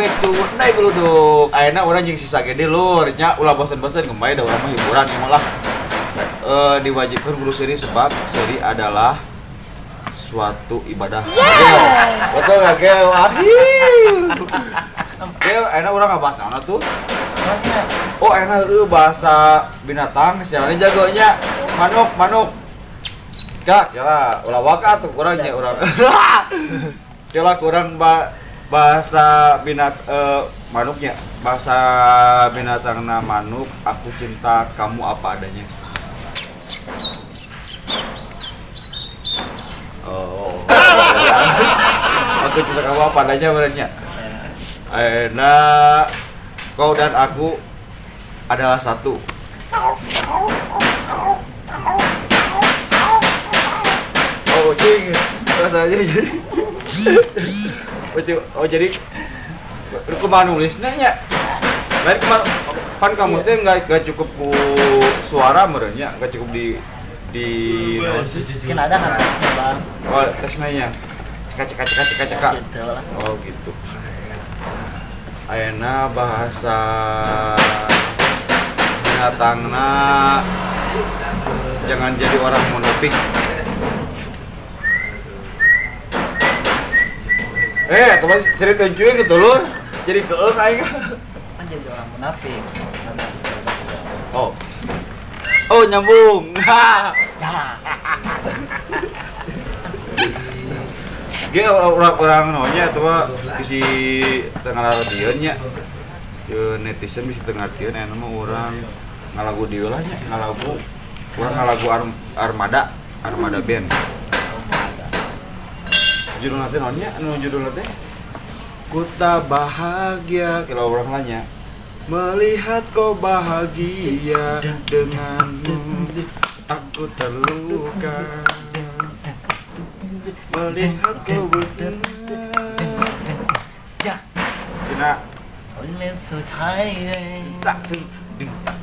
Back to Ndai Geluduk. Ayeuna urang jeung sisa gede lur nya, ulah bosen-bosen kembali da urang mah hiburan ieu mah lah. Diwajibkan kudu seuri sebab seuri adalah suatu ibadah. Yeah. Betul gak, Geo? Ahiu. Geo, ayeuna urang ngabahas naon tuh? Oh, enak eueuh bahasa binatang sialanya jagonya. Manuk, manuk. Kak, ya ulah waka tuh kurang nya urang. Kela kurang bahasa binat manuknya, bahasa binatangna manuk, aku cinta kamu apa adanya. Oh. Aku cinta kamu apa adanya benernya. Enak, kau dan aku adalah satu. Oh, cing. Rasanya jadi. Oh, jadi kumaha nulisnya nya? Lain kumaha pan kamu teh enggak cukup ku suara meureun nya, enggak cukup di naon sih? Mungkin ada kan tesnya, Bang. Oh, tesnya nya. Ceka ceka ceka ceka ceka. Gitu lah. Oh, gitu. Ayeuna bahasa binatangna jangan jadi orang munafik. Teman cerita cuy gitu lur. Jadi keung aing. Kan jadi orang munafik. Oh. Oh, nyambung. Ya. Ge orang-orang naonnya atuh bisi tengah radioan nya. Netizen bisi tengah radioan aya mah urang ngalagu dieu lah nya, ngalagu urang ngalagu Armada, Armada Band. Judulna teh naon nya? Anu judulna teh Ku tak bahagia kalau urang nanya. Melihat kau bahagia denganmu, aku terluka. Melihat kau bersenang. Ya. Cina. Tak ding ding tak.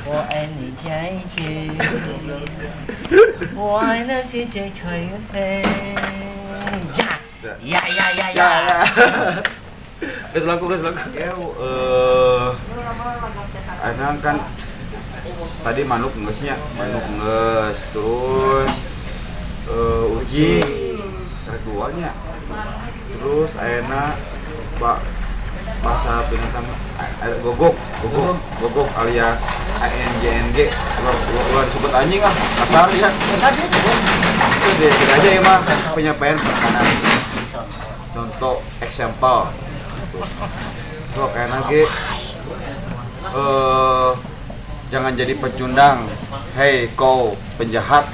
我爱你开心，我爱那些最可悲。Ya ya ya ya ya. Geus laku, geus laku. Anang kan tadi manuk geus nya, manuk geus terus uji keduanya. Terus ayeuna Pak bahasa binatang gogok, gogok, gogok alias ANJNG. Ulah disebut anjing ah, kasar ya. Itu deh, tidak aja ya mah penyampaian perkanan. Contoh example. Gitu. Tuh kayak lagi jangan jadi pecundang. Hei kau penjahat.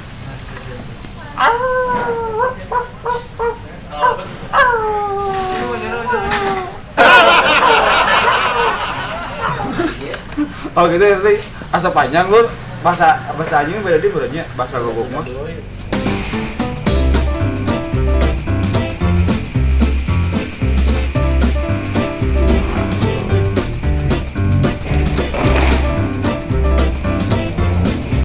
Oh gitu tadi asa panjang lur. Bahasa anjing beda di berarti bahasa gogok mah.